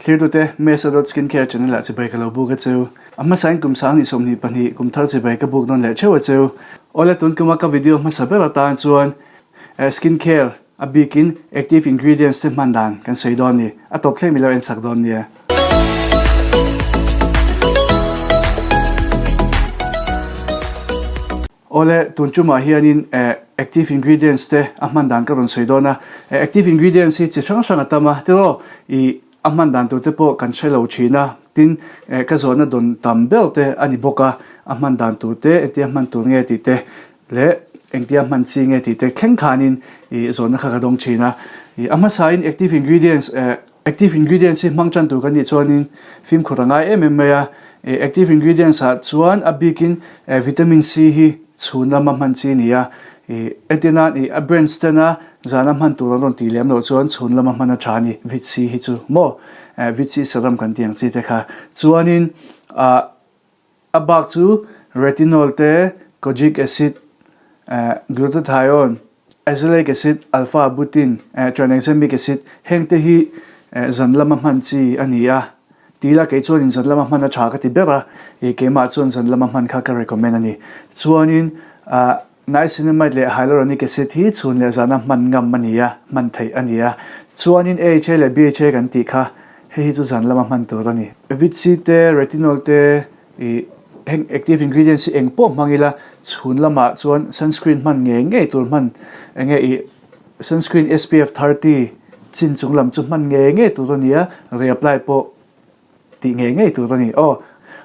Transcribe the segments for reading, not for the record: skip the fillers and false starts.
Thlirtute, Mesa dot Skincare channel ah chibai ka lo buk a cheu. A hmasain kum 2022 kum thar chibai ka buk nawn leh theuh a cheu. Awle tun kuma ka video hmasa ber atan chuan skincare a bikin active ingredients te hman dan kan sawi dawn ni. A tawp thleng mi lo en sak dawn nia. Awle, tun tumah hianin active ingredients te a hman dan ka rawn sawi dawn a. Active ingredients hi chi hrang hrang a tam a, tiraw i a hman dan tur te pawh kan hre lo thin a, tin ka zawhna dawn tam ber te a ni bawk a, a hman dan tur te, engtia hman tur nge tih te leh engtia hman chi nge tih te thleng khanin i zawhna kha ka dawng thin a. I a hmasain active ingredients Active ingredients hi hmang tan tur kan nih chuanin fimkhur a ngai em em mai a, active ingredients ah chuan a bikin vitamin C hi chhun lama hman chi a ni a, entir nan a brands tena zana hman tur an rawn tih lem loh chuan chhun lama hman a tha a ni, vit C hi chu maw vit C serum kan tih ang chi te kha chuanin ah A bak chu retinol te, kojic acid, glutathione, azelaic acid, alpha arbutin, tranexamic acid heng te hi zan lama hman chi a ni a. Tila kei chuanin zan lama hman a tha ka ti ber a, keimah chuan zan lama hman kha ka recommend a ni. Chuanin niacinamide leh hyaluronic acid hi chhun leh zana hman ngam a ni a, hman theih a ni a. Chuanin AHA leh BHA kan tih kha Hei hi chu zan lama hman tur a ni. Vit C te, retinol te, ih heng active ingredients hi eng pawh hmang ila chhun lamah chuan sunscreen hman ngei ngei tur hman eng nge ih sunscreen SPF 30 chin chung lam chu hman ngei ngei tur a ni a, reapply pawh tih ngei ngei tur a ni. Aw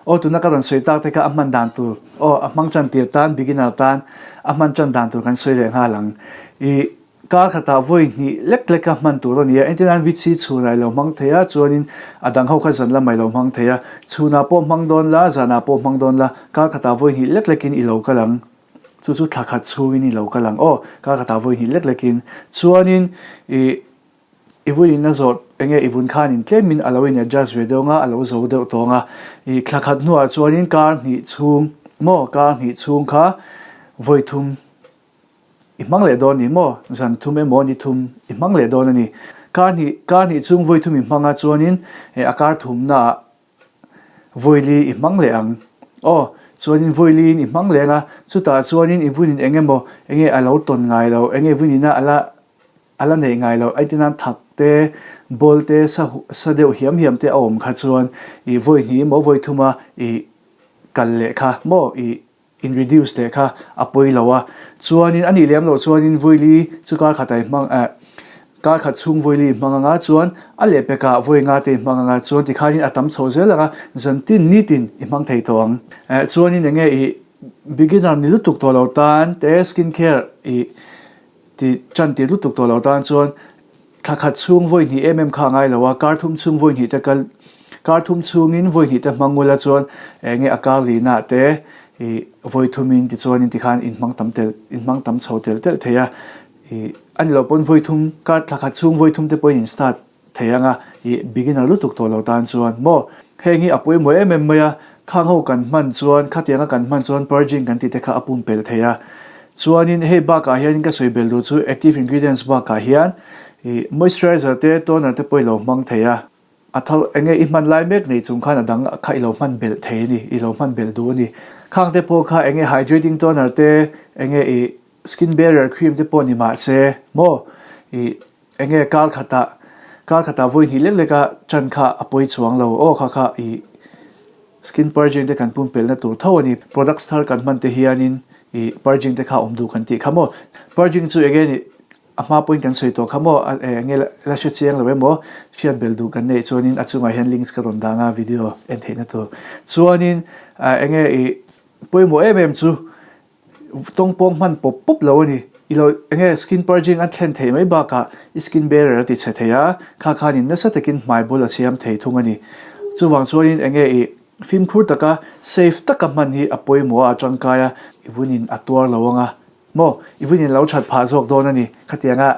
aw tuna ka rawn sawi tak te kha a hman dan tur aw a hmang tan tir tan beginner tan a hman tan dan tur kan sawi leh nghal ang. Ih Kar khatah vawi hnih lek lek a hman tur a ni a, entirnan Vitsi chhunah i lo hmang thei a, chuanin a dang ho kha zan lamah i lo hmang thei a, chhunah pawh hmang dawn la, zanah pawh hmang dawn la, kar khatah vawi hnih lek lekin i lo kal ang, chu chu thla khat chhungin i lo kal ang aw, kar khatah vawi hnih lek lekin, chuanin i i vuiin a zawh enge i vun khanin tlemin a lo in adjust ve deuh anga a lo zo deuh tawng a, i thla khat hnuah chuanin kar hnih chhung maw kar hnih chhung kha vawi thum. I hmang leh dawn ni maw? Zan thum emaw ni thum i hmang leh dawn a ni. Kar hnih, kar hnih chhung vawi thum i hmang a chuanin a kar thumnaah vawi li i hmang leh ang. Aw, chuanin vawi liin i hmang leng a, chutah chuanin i vunin eng emaw, enge a lo tawn ngai lo, enge vunina a la a la neih ngai lo, aiti nan thak te, bawl te, sa sa deuh hiam hiam te a awm kha chuan i vawi hnih emaw vawi thuma i kal leh kha maw i In reduce leh kha a pawi lo a, chuanin a nih lem loh chuanin Vawili chu kar khat a hmang eh kar khat chhung Vawili i hmang anga chuan a lehpekah vawi nga te i hmang anga chuan tikhanin a tam chho zel anga zantin nitin i hmang thei tawh ang. Eh chuanin enge i beginner ni lutuk tawh lo tan te skin care i ti tan tir lutuk tawh lo tan chuan Thla khat chhung vawi hnih em em kha a ngai lo a, kar thum chhung vawi hnih te kal, kar thum chhungin vawi hnih te hmang ula chuan eng nge a kar lina te ih vawi thumin tichuanin tikhan in hmang tam tel, in hmang tam chho tel telh thei a, ih a ni lo pawn vawi thum, kar thla khat chhung vawi thum te pawhin in start thei ang a, ih beginner lutuk tawh lo tan chuan maw. Heng hi a pawimawh em em mai a, khang ho kan hman chuan, khatianga kan hman chuan purging kan tih te kha a pumpelh thei a. Chuanin hei bakah hianin ka sawi bel duh chu active ingredients bakah hian ih moisturizer te toner te pawh i lo hmang thei a, a tho enge i hman lai mek nei chung khan a dang kha i lo hman belh thei a ni, i lo hman belh duh a ni. Khang te pawh kha enge hydrating toner te enge ih skin barrier cream te pawh ni mahse maw ih Enge kar khatah kar khatah vawi hnih lek leka chan kha a pawi chuang lo aw kha kha ih skin purging te kan pumpelhna tur tho a ni. Products thar kan hman te hianin ih purging te kha awm duh kan tih kha maw. Purging chu enge nih a hma pawhin kan sawi tawh kha maw enge la hre chiang lo emaw hriat belh duh kan neih chuanin a chungah hian links ka rawn dang a video en theihna tur. Chuanin enge ih pawimawh em em chu Tawngpawng hman pawp pawp lo a ni. I lo enge skin purging a thlen theih mai bakah i skin barrier a ti chhe thei a, kha khanin nasa takin hmai bul a siam thei thung a ni. Chuvang chuanin enge i fimkhur taka safe taka hman hi a pawimawh a, a tangkai a, i vunin a tuar lo anga maw i vunin lo that phah zawk dawn a ni. Khatianga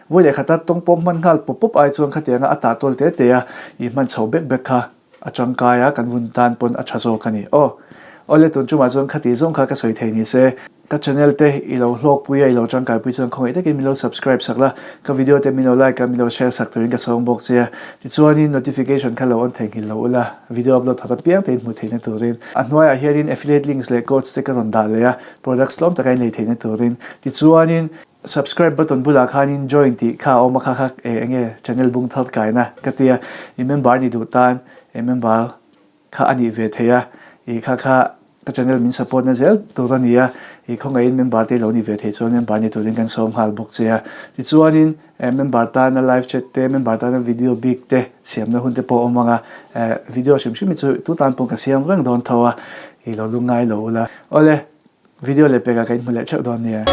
vawi leh khata tawngpawng hman nghal pawp pawp ai chuan khatianga a tah tawl te te a, i hman chho bek bek kha a tangkai a, kan vun tan pawn a tha zawk a ni. Aw. Awle tun tumah chuan khati zawng kha ka sawi thei ni se. Ka channel te i lo hlawkpui a, i lo tangkaipui chuan khawngaih takin min lo subscribe sak la, ka video te min lo like a, min lo share sak turin ka sawm bawk che a. Tichuanin notification kha lo on theihnghilh lo ula, video upload thar apiang te in hmuh theihna turin. A hnuaiah hianin affiliate links leh codes te ka rawn dah leh a, products tlawm taka in lei theihna turin. Tichuanin subscribe button bulah khanin join tih kha a awm a, kha kha eng nge channel bung thar kaina ka tia, i member ni duh tan i member kha a nih ve thei a, i kha kha ka channel min support na zel tur a ni a, i khawngaihin member te lo ni ve thei chuan member ni turin kan sawm nghal bawk che a. Tichuanin member tana live chat te, member tana video bik te siamna hun te pawh a awm ang a, video hrim hrim hi chu tu tan pawh ka siam reng dawn tho a, i lo lungngai lo ula. Awle, video leh pekah ka inhmu leh theuh dawn nia.